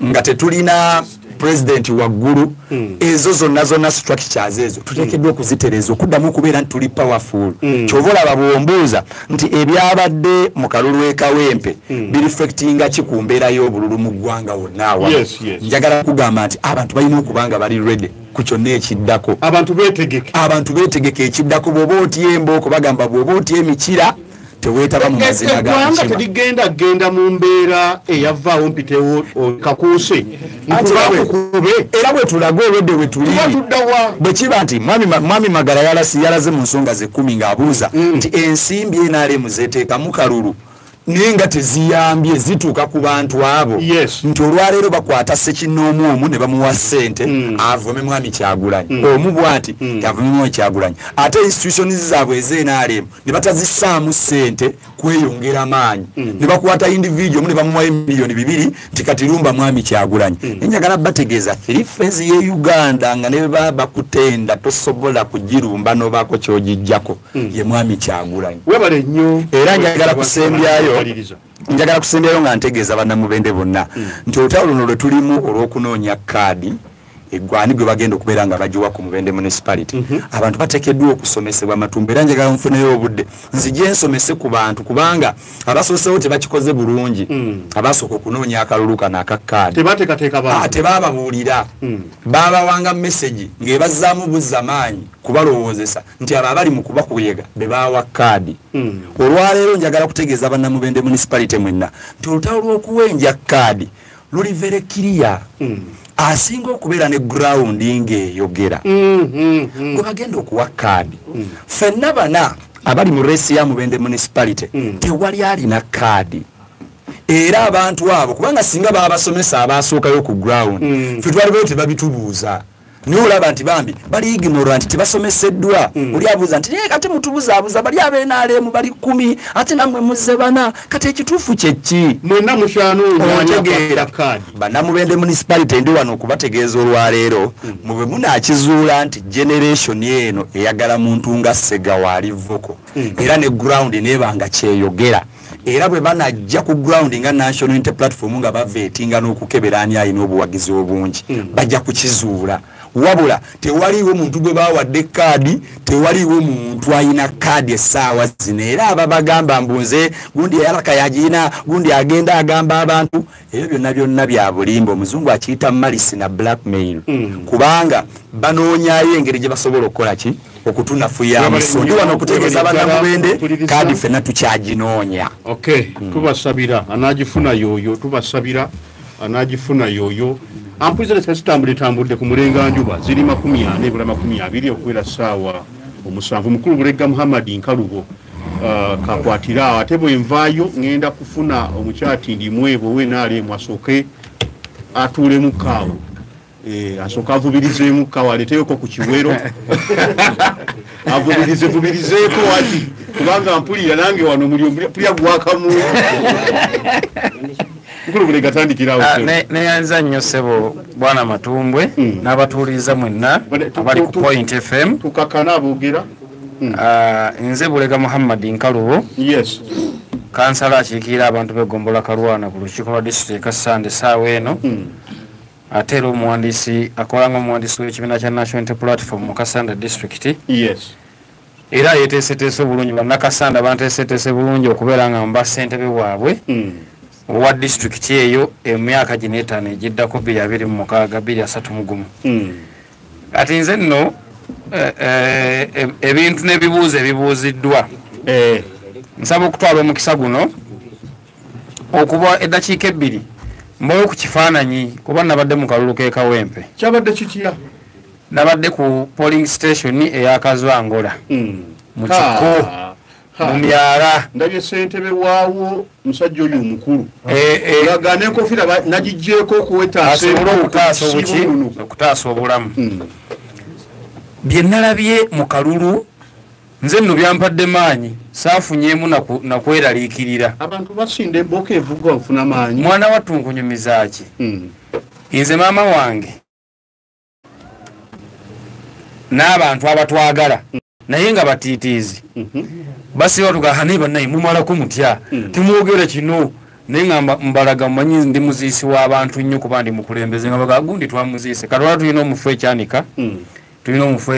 Nga tetulina president waggulu. Ezo zonna zonna structures ezo tuteekeddwa okuzitereeza okuddamu okubeera nti tuli powerful. Kyova olaba bw'ombuuza nti ebyabadde mu kalulu e Kawempe bireflectinga ki ku mbeera y'obululu mu ggwanga wonna awamu, njagala kugamba nti abantu balina okuba nga bali ready ku kyonna ekiddako. Abantu beetegeke. Abantu beetegeke ekiddako. Bw'oba otya embooko, bagamba bw'oba otya emikira teweetaba mu mazina ga Eggwanga nkima. Terigenda genda mu mbeera eyavaawo mpitewo kakuuse nkubakukube. Era bwe tulaga olwedde bwe tuli Tuba tuddawa? Bwe kiba nti mwami Magala yalasi yalaze mu nsonga ze 10 ng'abuuza nti ensimbi NRM zeteekamu kalulu naye nga teziyambye zituuka ku bantu abo, nti olwaleero bakwata ssekinnoomu omu ne bamuwa ssente avume mwami Kyagulanyi omu bw'ati, avume mwami Kyagulanyi, ate institutions zaabwe ez'NRM ne batazissaamu ssente kweyongera maanyi, ne bakwata individual omu ne bamuwayo 2 miliyoni nti kati lumba mwami Kyagulanyi. Enjagala bategeeza three phase ye Uganda nga ne baba bakutenda tosobola kugirumba nobaako kyogijjako ye mwami Kyagulanyi. Webale nnyo. Era njagala kusembyayo nga ntegeeza bannamubende bonna nti olutalo luno lwe tulimu olw'okunoonya kaadi eggwani gwe bagenda okubeera nga bagiwa ku Mubende Municipality, abantu bateekeddwa okusomesebwa amatumba. Era njagala nfuneyo obudde nzije nsomese ku bantu, kubanga abasoosewo tebakikoze bulungi. Abasooka okunoonya akalulu kano aka kaadi Tebateekateeka bantu. Tebababuulira, babawanga message ng'ebazzaamu buzza maanyi kubalowoozesa nti abo abali mu kubakuyega be bawa kaadi. Olwaleero njagala kutegeeza bannamubende Municipality mwenna nti olutalo lw'okuwenja kaadi luli very clear. Asinga okubeera ne ground ng'eyogera gwe bagenda okuwa kaadi. Ffenna bana abali mu race ya Mubende Municipality tewali alina kaadi, era abantu abo kubanga singa babasomesa abasookayo ku ground, ffe twalibayo tebabitubuuza. Naye olaba nti bambi bali ignorant, tebasomeseddwa. Oli abuuza nti naye kati mutubuzaabuza, bali ab'NRM bali 10 ate nammwe muzze bana, kati ekituufu kyeki? Mwenna mukyanoonya. Otegeera, bannamubende Municipality, ndi wano okubategeeza olwaleero mube munaakizuula nti generation eno eyagala muntu nga Segawa ali vocal era ne ground neeba nga kyeyogera, era bwe banajja ku ground nga National Unity Platform nga bavetinga n'okukebera ani alina obuwagizi obungi, bajja kukizuula. Wabula tewaliiwo muntu gwe bawadde kaadi, tewaliiwo muntu alina kaadi essaawa zino. Era ababagamba mbu nze gundi eyalaka yagirina, gundi agenda agamba abantu, ebyo byonna byonna bya bulimba. Omuzungu akiyita malice na blackmail, kubanga banoonyayo engeri gye basobola okukola ki okutunafuyamu. So ndi wano okutegeeza bannamubende, kaadi ffenna tukyaginoonya. Okay, tubasabira anagifuna yoyo, tubasabira anagifuna yoyo. Ampuliza zitambudde tambudde ku mulenganjuba ziri 40 ebula 20 okuwera ssaawa 7. Mukulu Bulega Muhammad Nkalubo, kakwatira awo, ate bwe nvaayo ŋŋenda kufuna omukyati ndimwebo weNRM asooke atuulemu kaawo. Asooke avubirizeemu kaawo, aleeteyoko ku kiwero avubirize vubirizeeko waki, kubanga mpulira nange wano muli mpulira gwakamu. Mukulu Bulega, tandikirawo. Neyanza nnyo ssebo bwana Matumbwe n'abatuuliriza mwenna abali ku Point FM. Tukakana aboogera. Nze Bulega Muhammad Nkalubo, kansala akiikirira abantu b'egombola Kalwana ku lukiiko lwa disitulikiti Kassanda essaawa eno, ate era omuwandiisi akola nga omuwandiisi w'ekibiina kya National Unity Platform mu Kassanda District. Era yeteeseteese obulungi, bannakasanda banteeseteese bulungi okubeera nga mba ssentebe waabwe owa disitulikiti eyo emyaka gino 5 egiddako, 2026 2031. Kati nze nno ebintu n'ebibuuzo ebibuuziddwa, nsaba okutwala omukisa guno okuba eddakiika 2 mbawe ku kifaananyi, kuba nabadde mu kalulu k'e Kawempe. Kyabadde kitya? Nabadde ku polling station eyakazwangola mu kiko mu myala. Ndabye ssentebe waawo, musajja oyo omukulu nga n'enkofiira nagiggyeko okuwetaasa. Asobole okutaasa obuki, okutaasa obulamu. Bye nalabye mu kalulu nze nno byampadde maanyi, saafunyeemu nakweraliikirira. Abantu basinda emboka evuga ofuna maanyi. Mwana wattu, nkunyumiza ki? Nze maama wange n'abantu abatwagala naye nga batiitiizi basiba tugaha, naye bannaye mumalako mutya, temwogera kino. Naye nga mbalaga mmanyi ndi muziisi w'abantu nnyo kuba ndi mukulembeze, nga baga gundi twamuziise. Kati olwa tulina omufu ekyanika, tulina omufu